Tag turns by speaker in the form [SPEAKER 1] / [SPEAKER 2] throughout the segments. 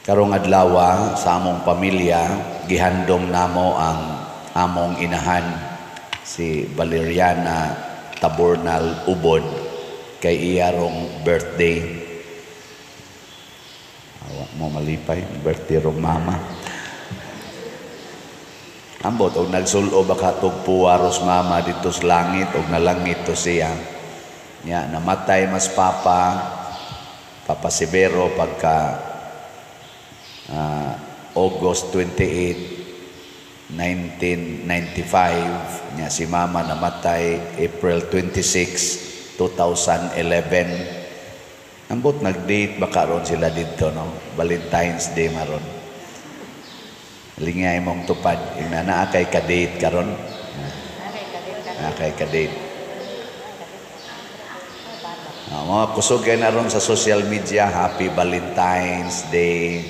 [SPEAKER 1] Karong adlaw sa among pamilya, gihandom namo ang among inahan, si Valeriana Tabornal Ubod, kay iya rong birthday. Awa mo malipay, birthday rong mama. Ambot, og nagsulo ba ka puwaros mama dito sa langit, og nalangit to siya. Nya, namatay mas papa, Papa Severo, pagka August 28, 1995. Nya si mama namatay April 26, 2011. Ambot nag-date ba karon sila dito, no? Valentine's Day maron. Lingay mong tupad. Ina naa kay ka-date karon. Naa kay ka-date. Mga kusog kay na ron sa social media, Happy Valentine's Day.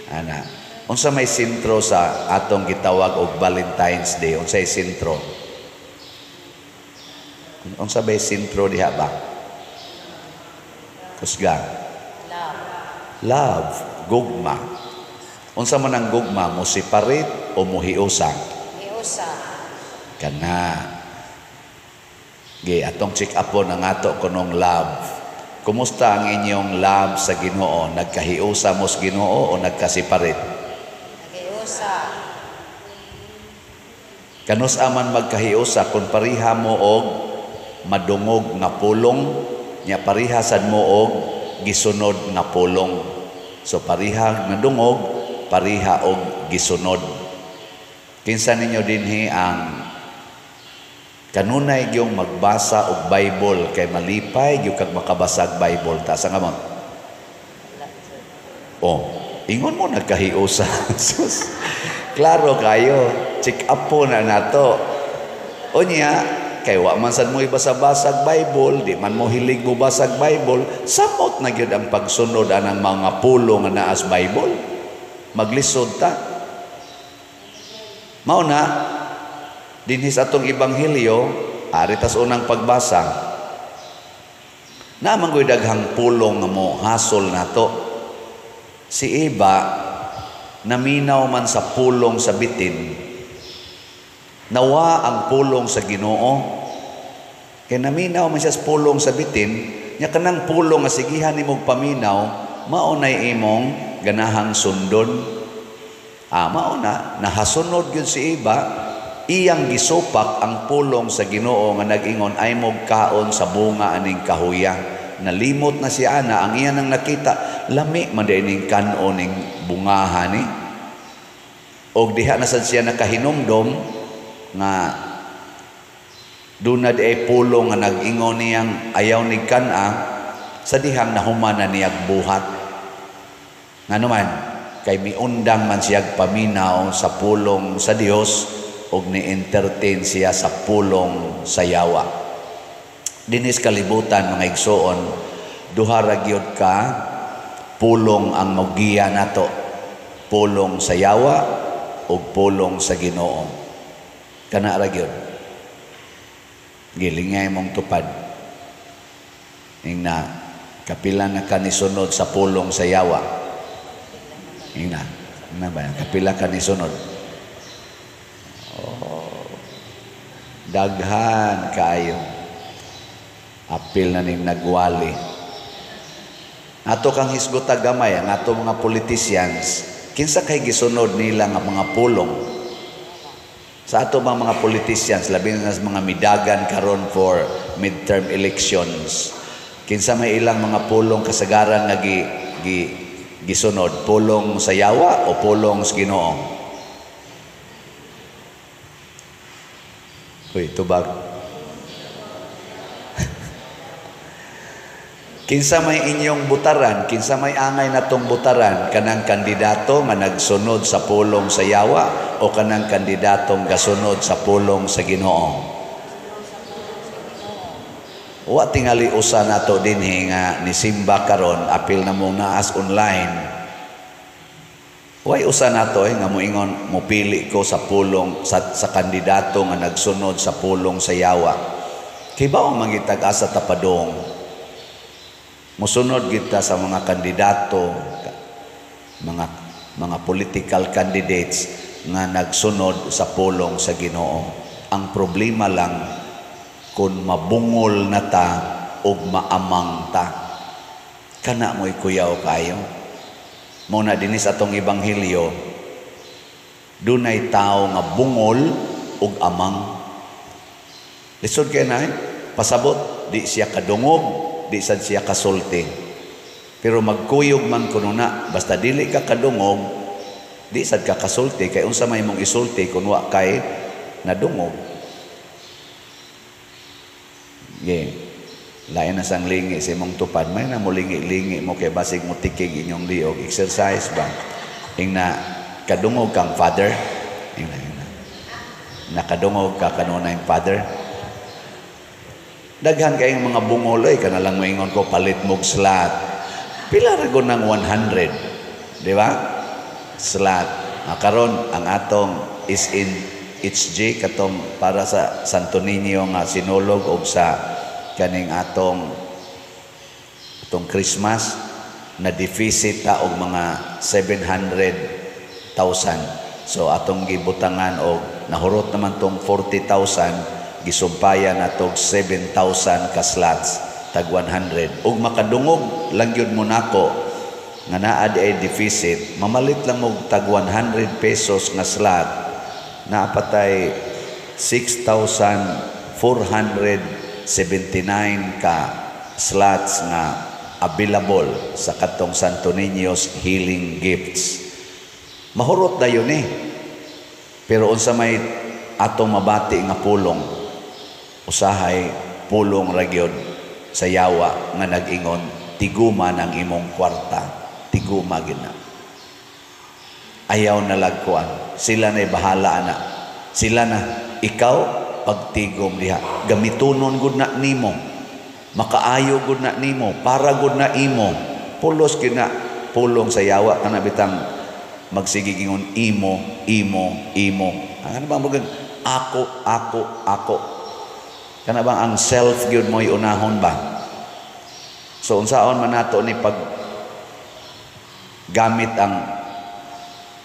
[SPEAKER 1] Ana. Unsa may sentro sa atong gitawag og Valentine's Day? Unsay sentro? Unsa bay sentro diha ba? Kusga.
[SPEAKER 2] Love.
[SPEAKER 1] Love, gugma. Unsa man ang gugma, mo separate o mohiusa?
[SPEAKER 2] Hiusa.
[SPEAKER 1] Kana. Ge, atong check up ang ato kunong love. Kumusta ang inyong love sa Ginoo? Nagkahiusa mo sa Ginoo o nagka-separate?
[SPEAKER 2] Naghiusa.
[SPEAKER 1] Kanus aman magkahiusa kung pariha mo og madungog nga pulong, nya pariha sad mo og gisunod nga pulong. So pariha nga dungog, pariha og gisunod. Kinsa ninyo dinhi ang kanunay gyung magbasa og Bible kay malipay gyud kag makabasa og Bible? Taas ang kamot. Oh, ingon mo nagkahiusa. Sus. Klaro kayo, check up po na nato. Unya, kay wa man sad mo ibasa-basag Bible, di man mo hilig mo basag Bible, samot na gyud ang pagsunod anang mga pulong nga naa sa Bible. Maglisod ta. Mao na dinhi sa atong ebanghelyo, ari tas unang pagbasa. Naa man goy daghang pulong nga mo hasol nato. Si Eva naminaw man sa pulong sa bitin. Nawa ang pulong sa Ginoo. Kay naminaw man siya sa pulong sa bitin, nya kanang pulong nga sigihan nimog paminaw, mao nay imong ganahang sundon. Mao na nahasunod gyud si Eva, iyang gisupak ang pulong sa Ginoo nga nag-ingon ay mog kaon sa bunga aning kahuya. Nalimot na si ana, ang iya nang nakita, lami man diay ning kan-on ning bungahan ni. Og diha na sad siya nakahinumdom nga duna di ay pulong nga nag-ingon niyang ayaw ni kan-a, sa dihang nahuman na niyag buhat. Ngano man, kay miundang man siyag paminaw sa pulong sa Dios og ni-entertain siya sa pulong sa yawa. Dinis kalibutan mga igsoon, duha ra gyud ka pulong ang mogiya nato, pulong sa yawa ug pulong sa Ginoo. Kana ra gyud. Gilingay mong tupad. Ingna, kapila na ka nisunod sa pulong sa yawa. Ingna, ingna ba? Kapila ka nisunod. Oh, daghan kaayo. Apil na ning nagwali. Ato kang hisgota gamay ang ato mga politicians, kinsa kay gisunod nila nga mga pulong? Sa ato bang mga politicians, labi na sa mga midagan karon for midterm elections, kinsa may ilang mga pulong kasagaran nga gisunod? Pulong sa yawa o pulong sa Ginoo? Uy, tubag. Kinsa may inyong butaran, kinsa may angay natong butaran, kanang kandidato nga nagsunod sa pulong sa yawa o kanang kandidatong gasunod sa pulong sa Ginoo? Wa tingali usa nato dinhi nga nisimba karon, apil na mo naas online. Way usa nato nga moingon mopili ko sa pulong sa kandidato nga nagsunod sa pulong sa yawa. Kay ba ang mangitag asa tapadong? Musunod kita sa mga kandidato, mga mga political candidates nga nagsunod sa pulong sa Ginoo. Ang problema lang kung mabungol na ta ug maamang ta. Kana mo'y kuyaw kayo. Mao na dinis atong ebanghelyo, dunay tao nga bungol ug amang. Lisod kay na eh. Pasabot, di siya kadungog, di sad siya kasulti. Pero magkuyog man kuno na, basta dili ka kadungog, di sad ka kasulti, kay unsa may imong isulti kun wa kay nadungog. Yeah. Lain na sang lingi sa imong tupad, may na mo lingi-lingi mo kay basig mo tikig inyong liog, exercise ba? Ingna kadungog kang father, ingna ingna. Nakadungog ka kanunay father. Daghan kayong mga bungol ay kana lang moingon ko palit mog slot. Pila ra gud nang 100, di ba? Slot. Ah, karon ang atong is in HG katong para sa Santo Niño nga sinulog og sa kaning atong atong Christmas na deficit ta og mga 700,000. So atong gibutangan og nahurot naman tong 40,000, gisumpayan natog 7,000 ka slots tag 100. Ug makadungog lang gyud mo nako nga naa di ay deficit, mamalit lang og tag 100 pesos nga slot, naa patay 6,479 ka slots nga available sa katong Santo Niño's Healing Gifts. Mahurot dayon eh. Pero unsa may atong mabati nga pulong, usahay pulong ra gyud sa yawa nga nag-ingon, tiguma ng imong kwarta, tiguma gid na. Ayaw na lagkuan. Sila na'y bahala na. Sila na. Ikaw, pagtigom diha. Gamitunon gud na nimo. Makaayo gud na nimo. Para gud na imo. Pulos gud na pulong sa yawa. Kana bitang magsigigingon imo, imo, imo. Ano bang mag ako, ako, ako. Kana bang ang self gyud mo'y unahon ba? So unsaon man nato ni pag gamit ang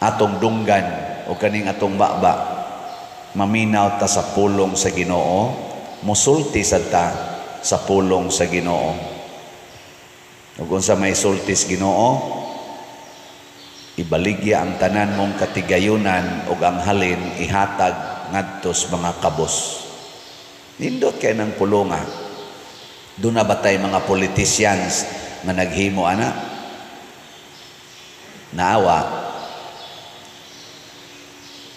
[SPEAKER 1] atong dunggan o kaning atong baba, maminaw ta sa pulong sa Ginoo, musulti sad ta sa pulong sa Ginoo. Ug unsa may sulti sa Ginoo, ibaligya ang tanan mong katigayunan ug ang halin ihatag ngadto sa mga kabos. Nindot kay ng pulonga. Doon na ba tay mga politicians nga naghimo ana? Naawa.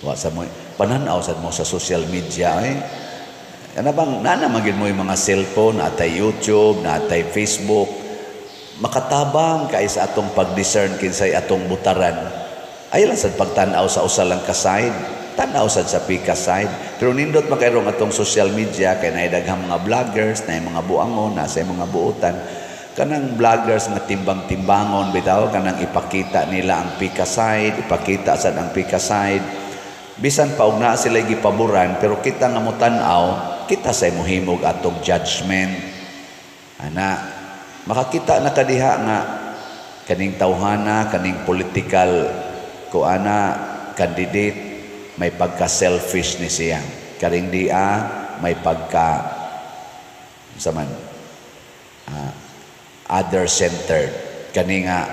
[SPEAKER 1] Wa sa mo pananaw sad mo sa social media eh. Ana bang nana magid mo yung mga cellphone, natay YouTube, natay Facebook, makatabang kay sa atong pag-discern kinsay atong butaran. Ay lang sad pagtan-aw sa usa lang ka side, tan-aw sad sa pika side. Pero nindot makairong atong social media kay naay daghang mga vloggers, naay mga buangon, nasa mga buotan. Kanang vloggers nga timbang-timbangon bitaw, kanang ipakita nila ang pika side, ipakita sad ang pika side. Bisan pa og naa sila gipaboran, pero kita nga motan-aw, kita say mohimog atong judgment. Ana, makakita na kadiha nga kaning tawhana, kaning political kuana candidate may pagka-selfish ni siya. Karing dia may pagka sa man other-centered. Kani nga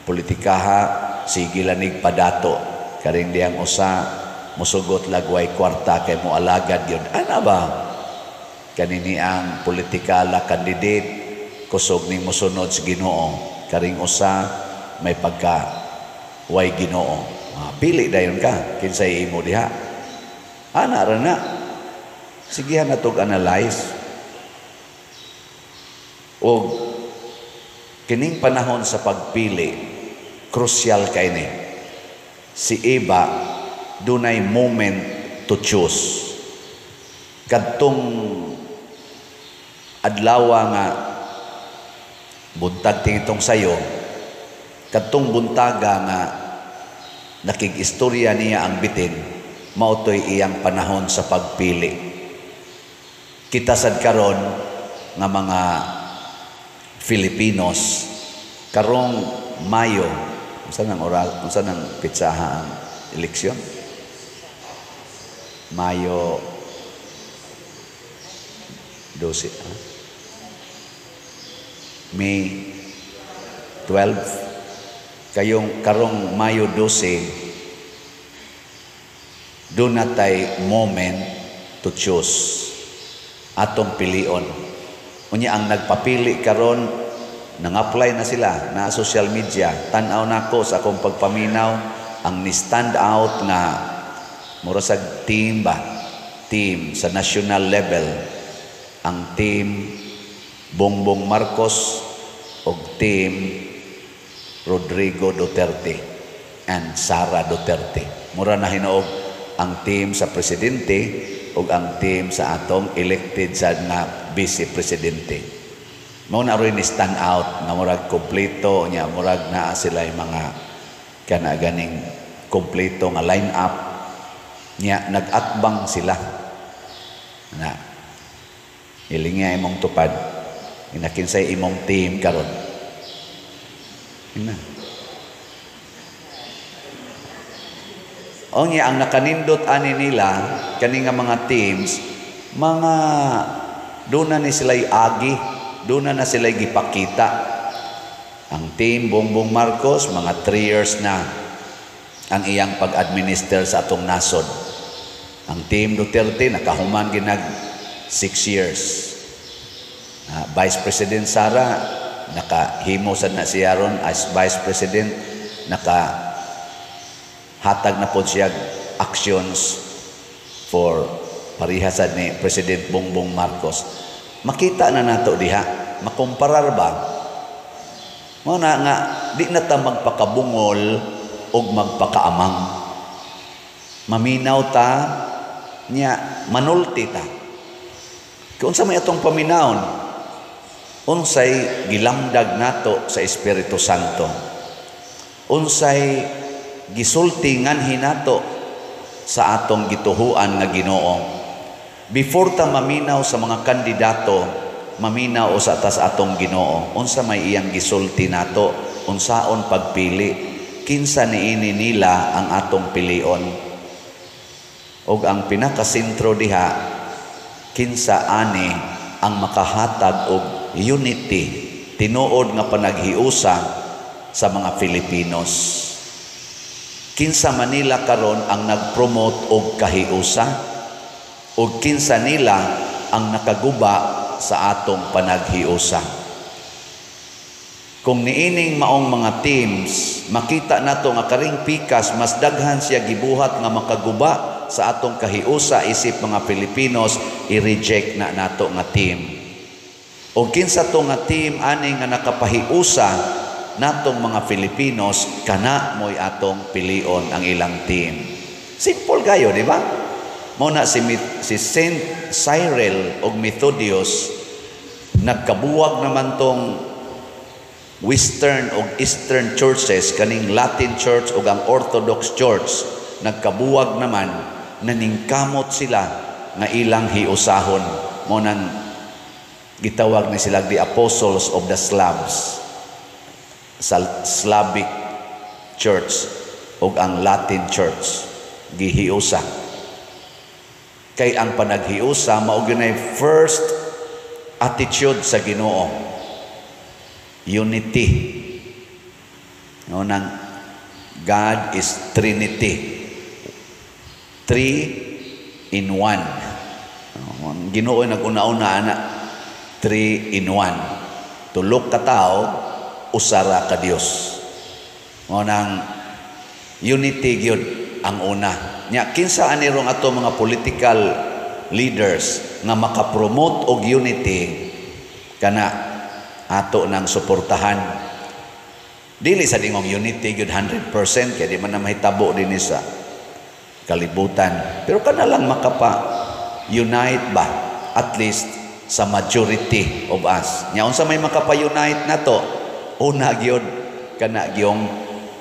[SPEAKER 1] politikaha sige lanig padato. Karing diyang usa musugot lagway kwarta kay mo alagad yun. Ana ba? Kanini ang politikala candidate kusog ning mosunod sa Ginoo. Karing usa may pagka way Ginoo. Pili dayon ka kinsay imo diha. Ana ra na. Sigihan natog analyze. Og kining panahon sa pagpili, crucial kay ni. Si Eva dunay moment to choose. Kadtong adlaw nga buntag tingitong sayo, kadtong buntaga nga nakig-istorya niya ang bitin, mao to'y iyang panahon sa pagpili. Kita sad karon nga mga Filipinos karong Mayo, Unsa nang oras, unsa nang pitsaha ang eleksyon? Mayo 12, ha? May 12. Kayong karong Mayo 12, duna tay moment to choose, atong pilion. Unya ang nagpapili karon, nang-apply na sila na social media. Tan-aw nako sa akong pagpaminaw, ang ni stand out nga mura sa team ba, team sa national level, ang team Bongbong Marcos og team Rodrigo Duterte and Sara Duterte. Mura na hinuog ang team sa presidente ug ang team sa atong elected sa nga vice presidente. Mao na rin ni stand out nga murag kompleto nya, murag naa sila yung mga kana ganing kompleto nga line up nya, nag-atbang sila na ilinga imong tupad, inakinsay imong team karon ina. O niya, ang nakanindot ani nila kani nga mga teams, mga doon na ni sila'y agi, doon na sila'y gipakita. Ang team Bongbong Marcos, mga 3 years na ang iyang pag-administer sa atong nasod. Ang team Duterte, nakahuman ginag 6 years. Vice President Sara, nakahimo sad na siya ron as Vice President, naka hatag na po siya actions for pareha sad ni President Bongbong Marcos. Makita na nato diha, makumparar ba? Mao na nga di na ta magpakabungol og magpakaamang. Maminaw ta nya, manulti ta. Kung unsa may atong paminawon, unsay gilamdag nato sa Espiritu Santo, unsay gisulti nganhi nato sa atong gituhuan nga Ginoo. Before ta maminaw sa mga kandidato, maminaw usa ta sa atong Ginoo. Unsa may iyang gisulti nato, unsaon pagpili, kinsa niini nila ang atong pilion. Ug ang pinakasentro diha, kinsa ani ang makahatag og unity, tinuod nga panaghiusa sa mga Filipinos. Kinsa Manila karon ang nagpromote og kahiusa, ug kinsa nila ang nakaguba sa atong panaghiusa. Kung niining maong mga teams, makita nato nga karing pikas mas daghan siya gibuhat nga makaguba sa atong kahiusa isip mga Filipinos, i-reject na nato nga team. O kinsa to nga team ani nga nakapahiusa natong mga Filipinos, kana mo'y atong pilion ang ilang team. Simple kayo, di ba? Mao na si Saint Cyril og Methodius, nagkabuwag naman tong Western og Eastern churches, kaning Latin Church og ang Orthodox Church, nagkabuwag naman, naningkamot sila nga ilang hiusahon. Mao nang gitawag ni sila the Apostles of the Slavs, sa Slavic Church og ang Latin Church, gihiusa. Kay ang panaghiusa mao gyud first attitude sa Ginoo, unity. No, nang God is Trinity, 3 in 1. Ang Ginoo nag-una-una ana, 3 in 1. Tulok ka tao, usara ka Dios. Mao nang unity gyud ang una. Nya kinsa ani rong ato mga political leaders nga makapromote og unity, kana ato nang suportahan. Dili sa dingong unity gyud 100% kay di man na mahitabo dinhi sa kalibutan. Pero kana lang makapa unite ba, at least sa majority of us. Nya unsa may makapa-unite nato? Una gyud kana gyung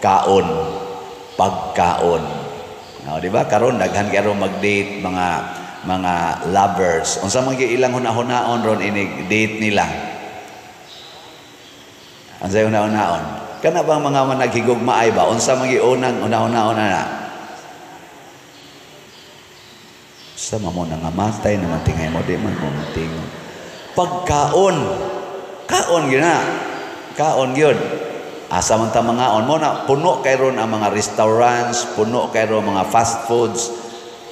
[SPEAKER 1] kaon, pagkaon. No, di ba? Karon daghan kay aron mag-date mga lovers. Unsa man gyud ilang hunahunahon ron inig date nila? Unsa hunahunahon? Kana bang mga managhigugmaay ba? Unsa man giunang una-una na? Sa mo nangamatay naman tingay mo, di man mo matingon. Pagkaon, kaon gyud na. Kaon gyud. Asa man ta mangaon mo na puno kay ron ang mga restaurants, puno kay ron mga fast foods,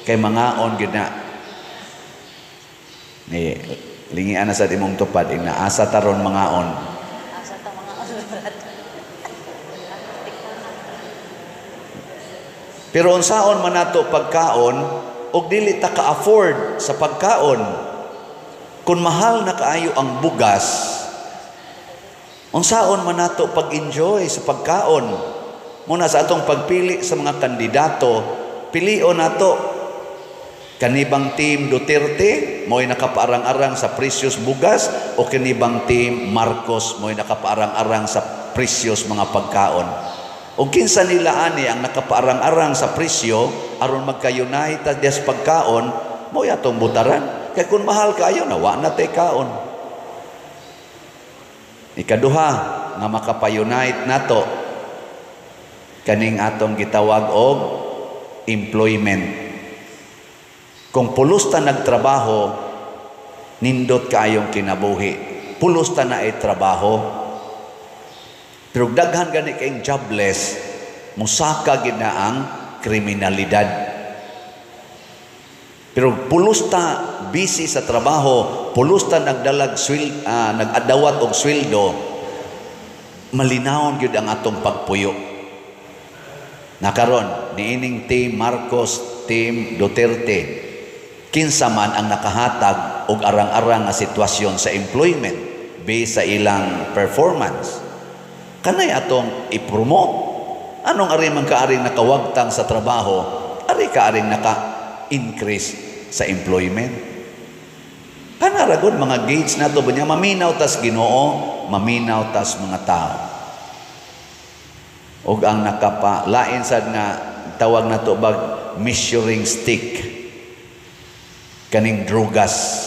[SPEAKER 1] kay mangaon gyud na. Ni lingian na sa imong tupad ina asa ta ron mangaon.
[SPEAKER 2] Asa ta mangaon, Brad.
[SPEAKER 1] Pero unsaon man nato pagkaon og dili ta ka-afford sa pagkaon? Kung mahal na kaayo ang bugas, unsaon man nato pag-enjoy sa pagkaon? Muna sa atong pagpili sa mga kandidato, pilion nato kanibang team Duterte mo'y nakapaarang-arang sa presyos bugas o kanibang team Marcos mo'y nakapaarang-arang sa presyos mga pagkaon. O kinsa nila ani ang nakapaarang-arang sa presyo aron magka-unite ta des pagkaon, mo'y atong butaran. Kay kung mahal kaayo na wa na tay kaon. Ikaduha nga makapa-unite nato kaning atong gitawag og employment. Kung pulos ta nagtrabaho, nindot kaayong kinabuhi. Pulos ta na ay trabaho. Pero daghan gani kayong jobless, musaka gid na ang kriminalidad. Pero pulos ta busy sa trabaho, pulos ta nagdalag nagadawat og sweldo, malinawon gyud ang atong pagpuyo. Nakaron niining team Marcos, team Duterte, kinsa man ang nakahatag og arang-arang nga sitwasyon sa employment based sa ilang performance, kanay atong i-promote. Anong ari man kaaring nakawagtang sa trabaho, ari kaaring naka-increase sa employment. Kana ra gud mga gauge nato ba niya, maminaw tas Ginoo, maminaw tas mga tao. Og ang nakapalain sad nga tawag nato bag measuring stick kaning drugas.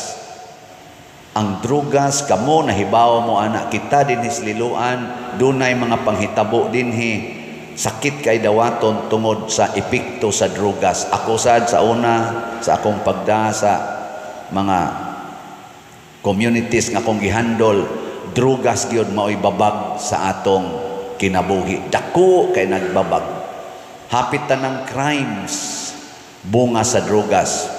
[SPEAKER 1] Ang drugas kamo nahibaw mo ana kita dinhi sa Liloan, dunay mga panghitabo dinhi, sakit kay dawaton tungod sa epekto sa drugas. Ako sad sa una sa akong pagda sa mga communities nga akong gihandol, drugas gyud maoy babag sa atong kinabuhi. Dako kay nagbabag. Hapit tanang crimes bunga sa drugas.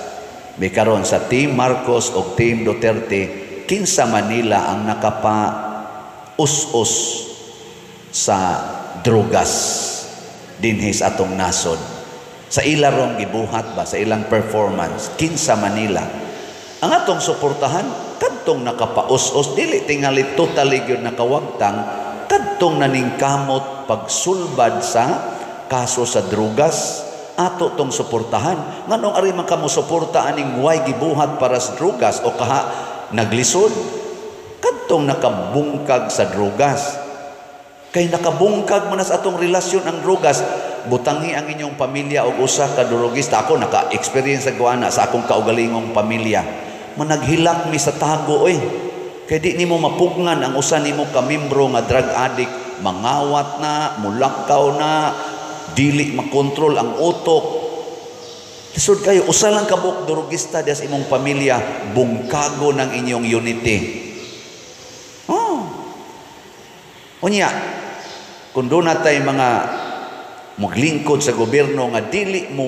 [SPEAKER 1] Bikaron sa Team Marcos o Team Duterte, kinsa Manila ang nakapa-us-us sa drugas dinhi sa atong nasod. Sa ila rong gibuhat ba, sa ilang performance, kinsa Manila ang atong suportahan, kadtong nakapaus-us, dili tingali totally gyud nakawagtang, kadtong naningkamot pagsulbad sa kaso sa drugas, ato tong suportahan. Nganong ari man kamo suporta aning way gibuhat para sa drugas o kaha naglisod, kadtong nakabungkag sa drugas. Kay nakabungkag man sa atong relasyon ang drugas. Butangi ang inyong pamilya og usa ka drugista. Ako naka-experience sa guana sa akong kaugalingong pamilya. Managhilak mi sa tago oy. Kay di nimo mapugnan ang usa nimo ka membro nga drug addict, mangawat na, mulakaw na, dili makontrol ang utok. Lisod kayo, usa lang ka buok drugista diha sa imong pamilya, bungkago ng inyong unity. Oh. Unya, kung doon natay mga maglingkod sa gobyerno nga dili mo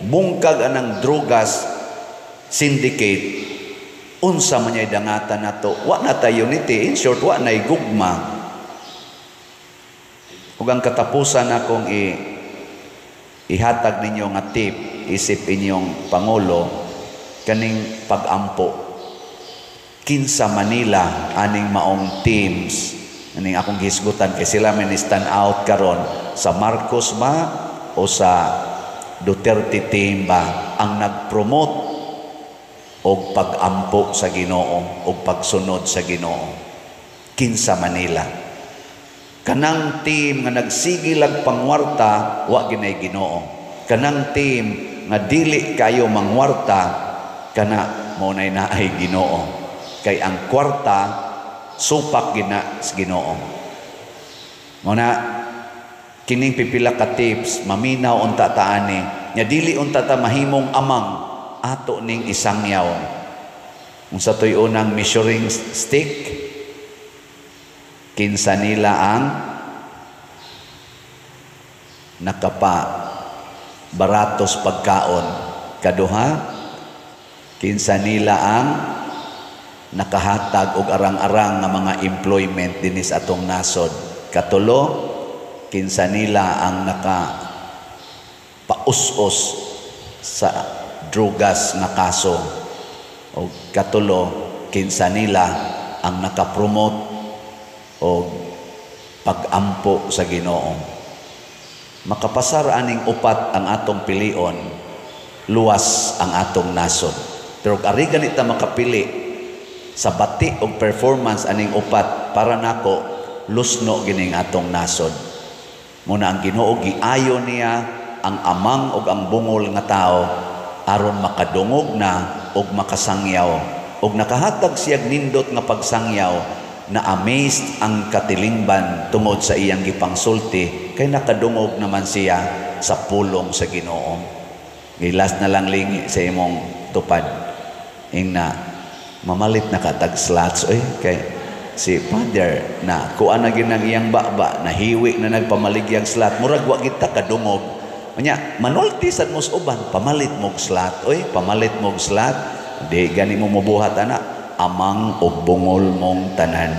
[SPEAKER 1] bungkag anang drugas syndicate, unsa man niya dangatan nato? Wa na tay unity, in short, wa nay gugma. Ug ang katapusan akong ihatag ninyo nga tip isip inyong pangulo, kaning pag-ampo. Kinsa Manila aning maong teams aning akong gihisgutan kay sila man stand out karon, sa Marcos ba o sa Duterte team ba ang nagpromote og pag-ampo sa Ginoo og pagsunod sa Ginoo? Kinsa Manila kanang team nga nagsigilag pangwarta, wa ginay Ginoo. Kanang team nga dili kayo mangwarta, kana mo nay naay Ginoo. Kay ang kwarta supak gina sa Ginoo. Mao na kining pipila ka tips, maminaw unta ta ani nya, dili unta ta mahimong amang, ato ning isangyaw. Unsa toy unang measuring stick? Kinsa nila ang nakapa baratos pagkaon? Kaduha, kinsa nila ang nakahatag og arang-arang nga mga employment dinhi sa atong nasod? Katulo, kinsa nila ang naka paus-os sa drugas nga kaso? O katulo, kinsa nila ang nakapromote og pag-ampo sa Ginoo? Makapasar aning upat ang atong pilion, luwas ang atong nasod. Pero ari gani ta makapili sa bati og performance aning upat, para nako lusno gining atong nasod. Mao na ang Ginoo, giayo niya ang amang ug ang bungol nga tao aron makadungog na ug makasangyaw, ug nakahatag siyag nindot nga pagsangyaw na amazed ang katilingban tungod sa iyang gipangsulti, kay nakadungog naman siya sa pulong sa Ginoo. Gilas na lang lingi sa imong tupad. Ingna, "Mamalit na ka tag slots oy, kay si Father na kuan na ginang iyang baba, nahiwi na nagpamaligyag slot, murag wa kita kadungog." Unya manulti sad mo sa uban, "Pamalit mog slot oy, pamalit mog slot." Di gani mo mobuhat ana, amang og bungol mong tanan.